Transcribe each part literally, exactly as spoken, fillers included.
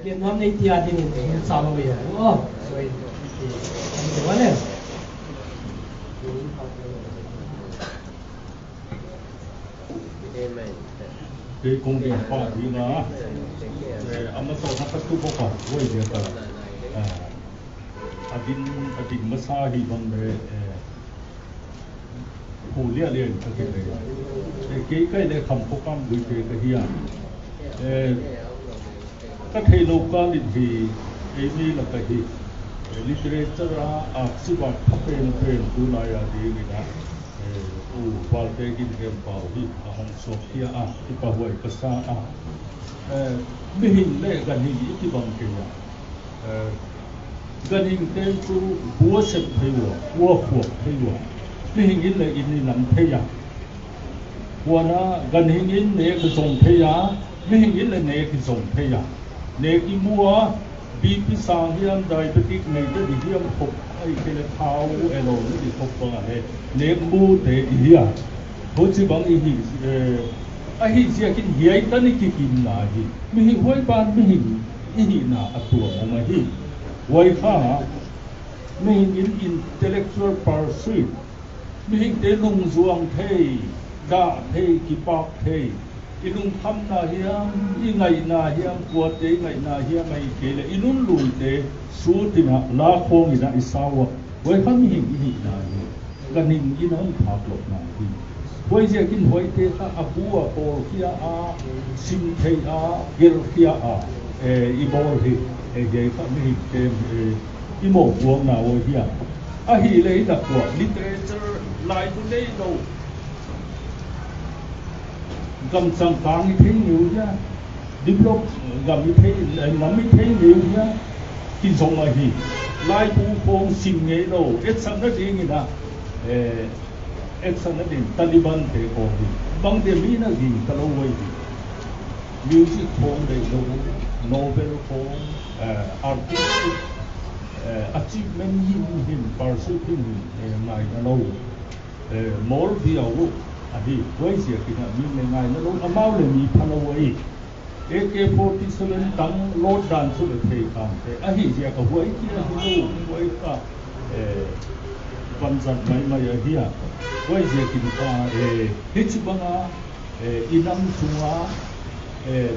Ke nuam nei tia din in, in sa lo ya. Oh, sorry. Okay. Thank you, Alan. Amen. Kei kong ding pa ding a. Eh, ama to na ka tu ko pa, wai dia ka. Ah. A din, a din masa hi bang le, eh, hu lia lia ka ke le. Eh, kei kai le kham ko kam gui te ka hi a. Eh, ka thei lou ka lit hi, eh, mi la ka hi. Eh, literature a, a si ba pha pen pen tu lai a ding in a. Eh, u Valte Ginhenpau hi a hong suak hi a, i pa huai ka sa a. Eh, mihing le ganhing i kibang kei a. Eh, ganhing ten chu bu a sep thei ua, bu a khuak thei ua. Mihing in le in i lam thei a. Huan a ganhing in nek zong thei a, mihing in le nek zong thei a. Nek i mu a, B P sang hiam, diabetic nei te di hiam khop, ahihkeileh thau e lo ni di khop bang a le, nek mu te i hi a. Huchibang i hi, eh, ahi ziakin hiai tan i kikimna hi. Mihing huai ban mihing i hihna a tuam om ahi. Huai kha, mihing in intellectual pursuit, mihingte lungzuang thei, dah thei, kipak thei, i lungkhamna hiam, i ngaihna hiam, kuate i ngaihna hiam, ahihkeileh i nunluite sut in a, la khawng in a i sa ua. Huai kha mihing i hihna hi. Ganhing in a hon phak louhna hi. Huaiziakin huaite kha a bu a bawl khia a, sim thei a, gelh khia a, eh, i bawl hi, eh, hiai kha mihingte, eh, i mohpuakna uh hi a. Ahihleh i dak ua, literature laibu nei lou. Gam changkang i thei ngei uh hia, develop gam i thei, eh, nam i thei ngei uh hia, kizong ahi. Laibu khawng sim ngei lou, etsakna ding in a, eh, etsakna ding Taliban te khawng hi. Bang dia mi na ging ta lou uai hi. Music khawng deih lou, novel khawng, eh, artistic, eh, achievement himhim, pursuit himhim, eh, ngaihna lou. Eh, mawl viau uh ahi, huaiziakin a mi le ngaihna lou, amau le mi pha lou uai. A K forty-seven tang load dan chu le thei kham te. Ahihziak a huai kia hi lou, huai kha, eh, vanzat maimai ahi a. Huaiziakin kha, eh, hichibang a, eh, i nam sunga, eh,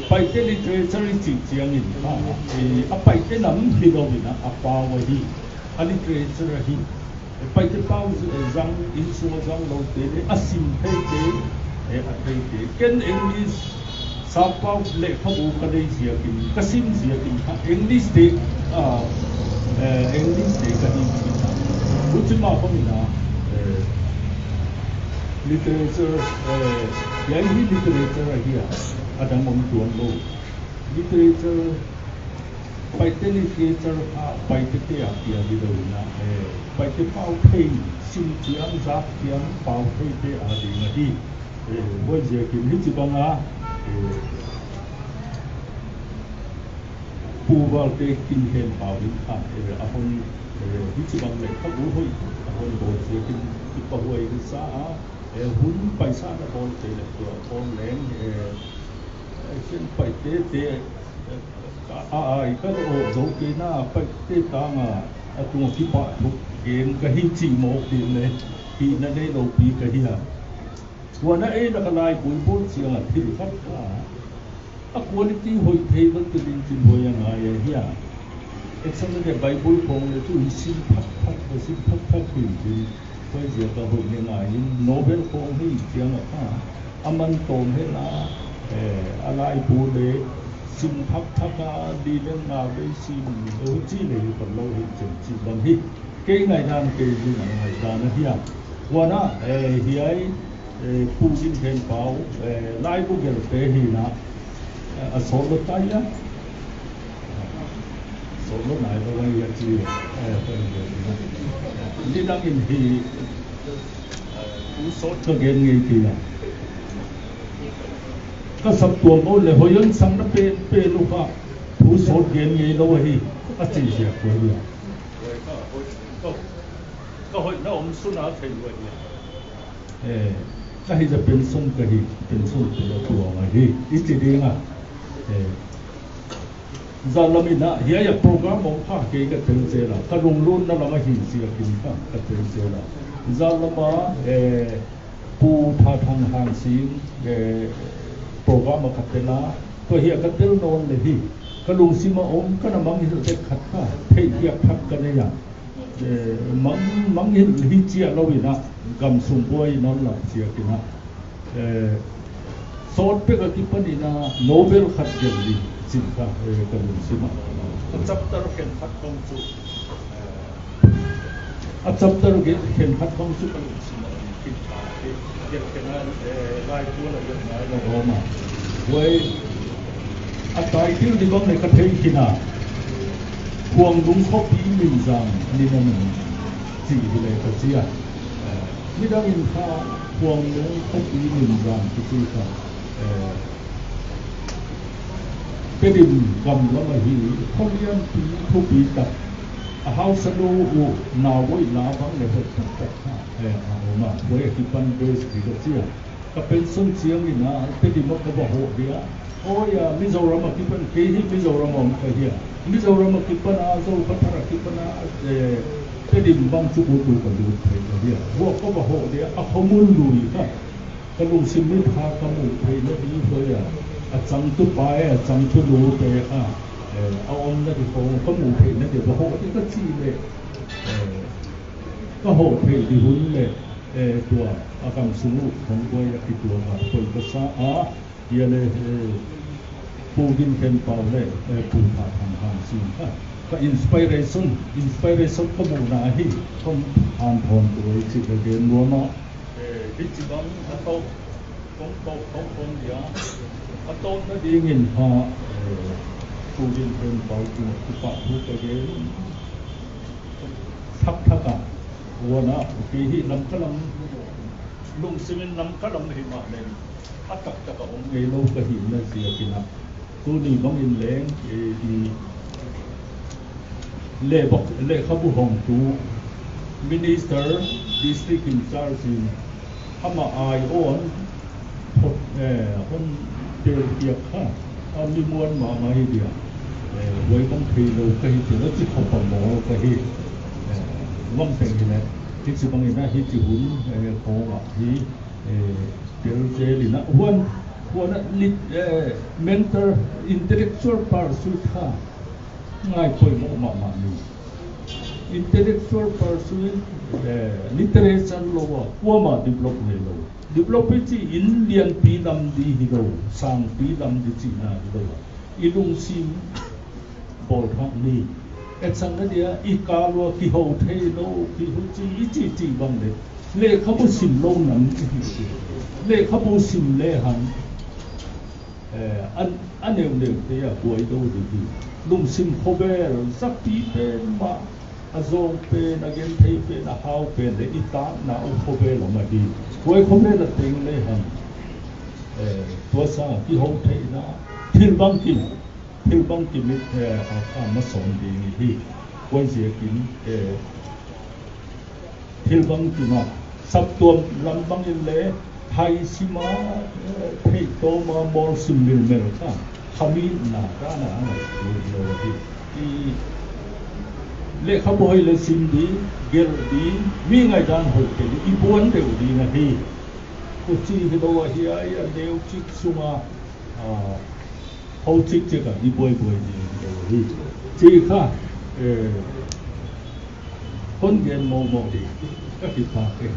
Paite literature i chih chiangin kha, eh, a Paite nam hi lou in a, a pau ahi. A literature ahi. Paite pau, eh, zang, innsung a zang loute leh, a sim theite, eh, a theite. Ken English, sappau lehkhabu ka nei ziakin, ka sim ziakin kha, English te, ah, eh, English te ka hi khin a. Huchi mah bangin a, eh, literature, eh, hiai hi literature ahi a, a dang om tuan lou. Literature, Paite literature kha, Paite te a pia di lou in a, eh, Paite pau thei, sim chiang, zak chiang, pau theite a ding ahi. Eh, huaiziakin hichibang a, eh, Pu Valte Ginhenpau in kha, eh, a hon, eh, hichibang lehkhabu hoih, a hon bawl ziakin kipahuai ka sa a, eh, hun paisa na bawl te leh tua khawng leng, eh, eh, ken Paite te, eh, A, a, a, i ka lo zo kei na, Paite tang a, a tung kipahthu gen ka hi chih mawk ding leh, hihna neilou pi ka hi a. Huan a ei na ka laibu i bawl chiang a thil khat kha, a quality hoih thei bang te ding chin hoih a ngai ahi a. Example leh Bible khawng leh tu i sim thak thak, i sim thak thak hi chin. Huaiziak a hoih leh ngai in, novel khawng hi chiang a kha, a man tawm hen a, eh, a laibu leh sim thak thak a, li leh nga vei sim, huchi leh hi khol lou hi chin chih bang hi. Kei ngaihdan, kei ding a ngaihdan ahi a. Huan a, eh, hiai, eh, Pu Ginhenpau, eh, laibu gelte hi na, eh, a sawt lou ta hia. Sawt lou nai lou a hia chi, eh, nidang in hi, eh, u sawt ka gen ngei kei a. Ka saptuam uh leh hoih hon sang na pen pen uh kha, u sawt gen ngei lou ahi, a chi ziak uh ahi a. Ka hoihna om sun a thei uh ahi. Eh, ka hi za pension ka hi, pension te la tuang ahi, i chi ding a. Eh. Zan lam in a, hiai a program om kha kei ka tel zel a, ka lunglutna lam ahi ziakin kha ka tel zel a. Zan lam a, eh, Pu Thathang Hangsing, eh, program a ka tel a, tua hiai a ka tel nawn leh hi, ka lungsim a om, ka na mangngilh dek khat kha, theih hiak khat ka nei a. Eh, mang, mangngilh hi chia lou in a, gam sung buai nawn lak ziakin a. Eh, sawt pek a kipan in a Nobel khat gelh di chih kha, eh, ka lungsim a. A chapter khenkhat bang chu, eh, a chapter ge-, khenkhat bang chu ka lungsim a, kin kha, eh, gelh khen a, eh, lai tual a gelh ngai lou om a. Huai, a title di bang leh ka thei khin a. Khuanglung khopi min zang ni na min chi hi leh ka chi a. Eh, midang in kha Khuanglung khopi min zang kichi kha, eh, Tedim gam lam ahi, kho lianpi thupi tak. A hausa nu uh nau voi la bang leh hoih taktak kha, eh, a om a. Huai a kipan base di ka chi a. Ka pension chiang in a, Tedim a ka va hoh dia. Aw ya, Mizoram a kipan, kei hi Mizoram a om ka hi a. Mizoram a kipan a, Zokhawthar a kipan a, eh, Tedim bang chu ut uh ka lut thei ka hi a. Huai ka va hoh dia, a khomun lui kha. Ka lungsim mit kha ka muh theihna di huai a. A changtu pa e, a changtu nu te kha, eh, a omna di khong ka muh theihna di va hoh di ka chi leh, eh, ka hoh theih di hun leh, eh, tua a gam sung uh khong buai a kituak a, koi ka sa a, hiai leh, eh, Pu Gin Khen Pau leh, eh, Pu Thathang Hangsing kha. Ka inspiration, inspiration ka muhna ahi, kon hanthawn tuai chih ka gen nuam a. Eh, hichibang a tawp, kong tawp, kong tawp dia. A tawpna ding in kha, eh, Pu Gin Khen Pau kiang kipahthu ka gen. Thak thak a, huan a, kei hi Lamka lam, lungsim in Lamka lam hi mahleh, a taktak a om ngei lou ka hihna ziakin a. Tuni bang in leng, eh, i lehbak, lehkhabu hongtu, minister, district in charge in, amah aiawh in, hon, eh, hon tel khiak kha, a mi muan mahmah hi dia. Eh, huai bang thei lou ka hi chih a chi khop a mawl ka hi. Eh, huai teng hi leh, hichibang in a hichi hun, eh, khong ah hi, eh, tel zel in a. Huan, huan a lit-, eh, mental, intellectual pursuit kha ngai poimoh mahmah ni. Intellectual pursuit, eh, literature lou a, kuamah develop ngei lou. Develop i chih in lianpi lam di hilou, sangpi lam di chihna hilou. I lungsim bawl thak ni. Etsakna dia, i kal ua kihou theilou, kihuchi, i chih chih bang leh. Lehkhabu sim lou nam i hi. Lehkhabu sim lehang, eh, an, a neuneu te a buai dou di hi. Lungsim khovel, zakpi pen mah, a zawng pen, a genthei pen, a hau pen leh i takna uh khovel om ahi. Huai khovel a teng lehang, eh, tua sang kihou theihna, thil bangkim, thil bangkim i, eh, a, a ma sawm ding hi. Huaiziakin, eh, thil bangkim a, saptuam lam bang in leh, hai sim a, eh, theih tawm a, mawl sim milmel kha, khamitna ka na a ngai lou hi. I lehkhabu hoih leh sim di, gelh di, mi ngaihdan hoih kei di, i buan deuh ding ahi. Huchi hilou ahi a, a neu chik sung a, ah, hou chikchik a i buaibuai ding hilou hi. Chih kha, eh, kon gen mawkmawk di, ka kipak e.